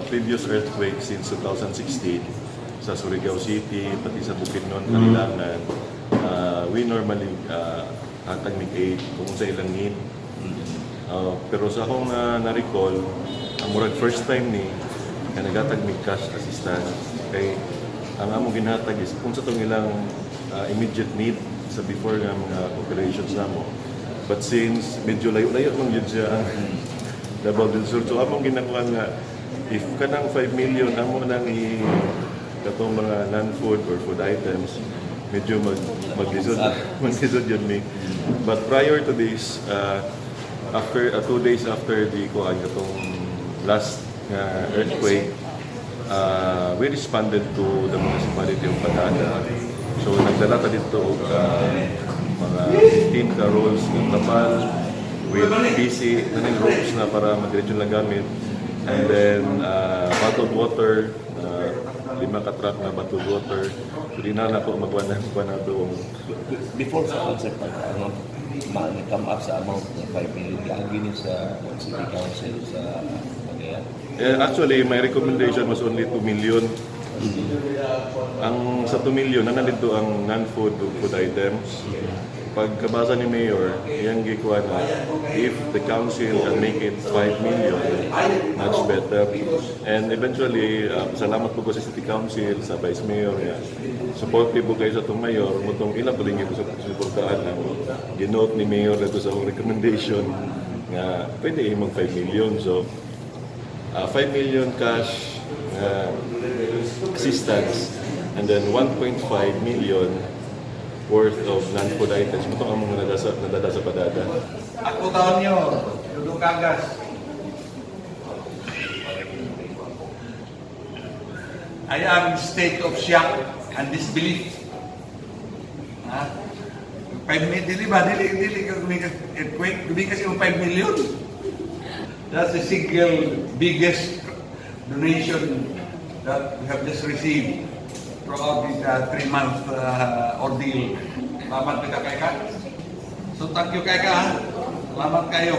previous earthquake since 2016 sa Surigao City, pati sa Bukidnon, Kalilangan, we normally hatag mig aid kung sa ilang need. Pero sa akong na-recall, ang murag first time ni nga nagatag mig cash assistance kay ang among ginhatag is kung sa tong ilang immediate need sa before nga mga operations namo. But since medyo layo-layo man gyud siya ang Davao del Sur, so among ginakuha nga if kanang 5 million amo nang i katong mga non-food or food items, medyo maglisod yun mi. But prior to this, after 2 days after the kuan, katong last nga earthquake, we responded to the municipality of Padada. So nagdala ta dito og mga 15 ka rolls ng trapal with PC naning ropes na para madiretso lang gamit. And then bottled water, lima ka truck na bottled water. So di na nako magkuha na kuha na to. Before sa concept pag ano, ma come up sa amount na 5 million, giagi ni sa City Council sa Cagayan? Eh, actually, my recommendation was only 2 million. Ang sa 2 million, na dito ang non-food ug food items. Pagkabasa ni Mayor, iyang gikuha na if the council can make it 5 million, much better. And eventually, salamat po ko sa City Council, sa Vice Mayor, nga supportive po kayo sa itong Mayor, mutong ilang po din yung suportaan ang ginote ni Mayor dito sa akong recommendation nga pwede imong 5 million. So, 5 million cash assistance and then 1.5 million worth of non-food items. Mutong among nadala sa Padada. Ako taon nyo, Dudong Kagas. I am in state of shock and disbelief. Ha? 5 million, dili ba? Dili, dili ka gumikas, earthquake, gumikas yung 5 million. That's the single biggest donation that we have just received throughout this 3-month ordeal. Salamat ka kay ka. So thank you kay ka, ha. Salamat kayo.